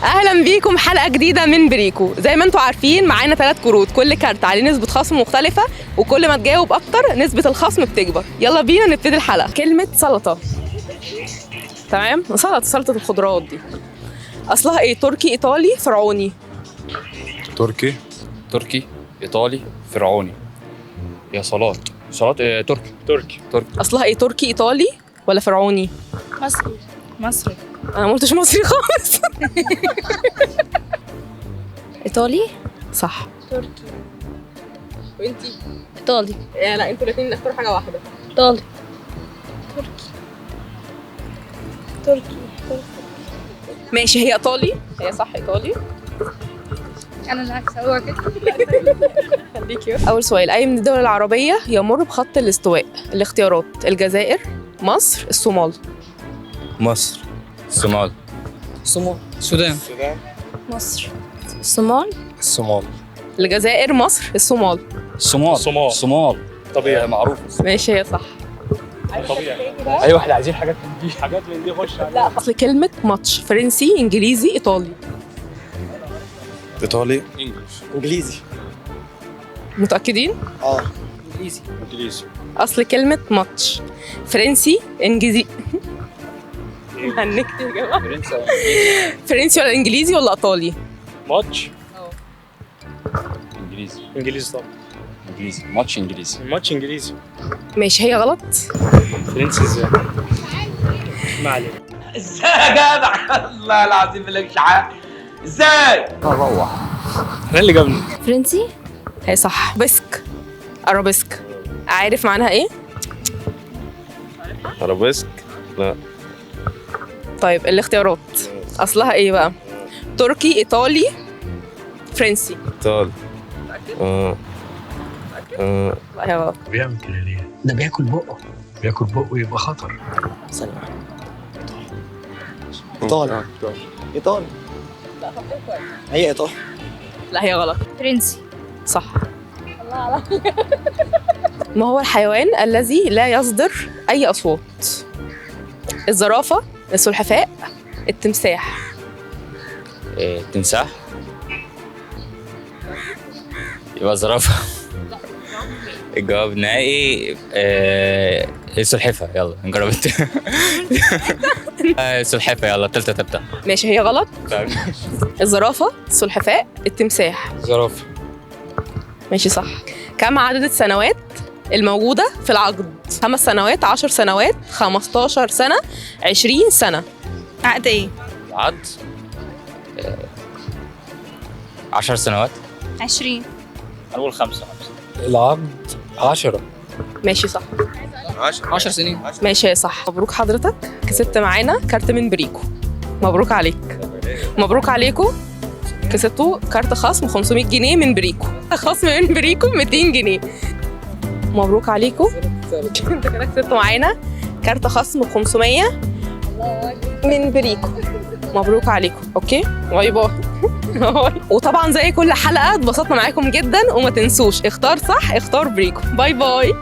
اهلا بيكم حلقة جديدة من بريكو. زي ما انتم عارفين معانا 3 كروت، كل كارت عليه نسبه خصم مختلفة، وكل ما تجاوب اكتر نسبه الخصم بتكبر. يلا بينا نبتدي الحلقة. كلمة سلطة، تمام؟ سلطة الخضروات دي اصلها ايه؟ تركي، ايطالي، فرعوني؟ تركي. تركي، ايطالي، فرعوني. يا صلاة صلاة إيه؟ تركي. تركي. تركي. اصلها ايه؟ تركي، ايطالي، ولا فرعوني؟ مصري. مصري. انا ما قلتش مصري خالص. ايطالي. صح. تركي. وانتي؟ ايطالي. لا انتوا الاثنين اختاروا حاجة واحدة. ايطالي. تركي. تركي. ماشي، هي ايطالي، هي صح ايطالي. انا العكس، هو كده. خليكي. اول سؤال، اي من الدول العربية يمر بخط الاستواء؟ الاختيارات: الجزائر، مصر، الصومال. مصر. الصومال. الصومال. السودان. مصر. الصومال. الصومال. الجزائر، مصر، الصومال. الصومال. الصومال. الصومال. طبيعي. معروف. ماشي، هي صح. طبيعي. ايوه احنا عايزين حاجات من دي، حاجات من دي. خش. لا، اصل كلمة ماتش فرنسي، انجليزي، ايطالي؟ ايطالي. English. انجليزي. متاكدين؟ اه. انجليزي. انجليزي. اصل كلمة ماتش فرنسي، انجليزي. هنكت يا جماعة. فرنسي ولا انجليزي ولا ايطالي؟ ماتش. انجليزي. انجليزي طبعا. انجليزي ماتش انجليزي. ماتش انجليزي. ماشي، هي غلط. فرنسي ازاي؟ ما علينا. ازاي يا جدع؟ الله العظيم مالكش حق، ازاي؟ احنا اللي جابنا. فرنسي. هي صح. بسك، ارابيسك، عارف معناها ايه؟ ارابيسك؟ لا. طيب الاختيارات اصلها ايه بقى؟ تركي، ايطالي، فرنسي. ايطالي. اه اه. لا، هي غلط. بيعمل كده ليه؟ ده بياكل بقه، بياكل بقه يبقى خطر. ايطالي. ايطالي. هي ايطالي. لا، هي غلط. فرنسي. صح. ما هو الحيوان الذي لا يصدر اي اصوات؟ الزرافه، السلحفاء، التمساح. إيه، تمساح. يبقى زرافة. الجواب النهائي السلحفة. يلا نجرب السلحفة. يلا تالتة تالتة. ماشي، هي غلط. الزرافه، السلحفاء، التمساح. زرافة. ماشي، صح. كم عدد السنوات الموجودة في العقد؟ 5 سنوات، 10 سنوات، 15 سنة، 20 سنة. عقد ايه؟ عد 10 سنوات. 20. هنقول خمسة خمسة. العقد 10. ماشي، صح. 10 سنين. ماشي، يا صح. مبروك حضرتك، كسبت معانا كارت من بريكو. مبروك عليك. مبروك عليكم، كسبتوا كارت خصم 500 جنيه من بريكو، خصم من بريكو 200 جنيه. مبروك عليكم. انت كده كسبتوا معانا كارت خصم 500 من بريكو. مبروك عليكم. okay، bye bye. وطبعا زي كل حلقة اتبسطنا معاكم جدا، وما تنسوش اختار صح، اختار بريكو. bye bye.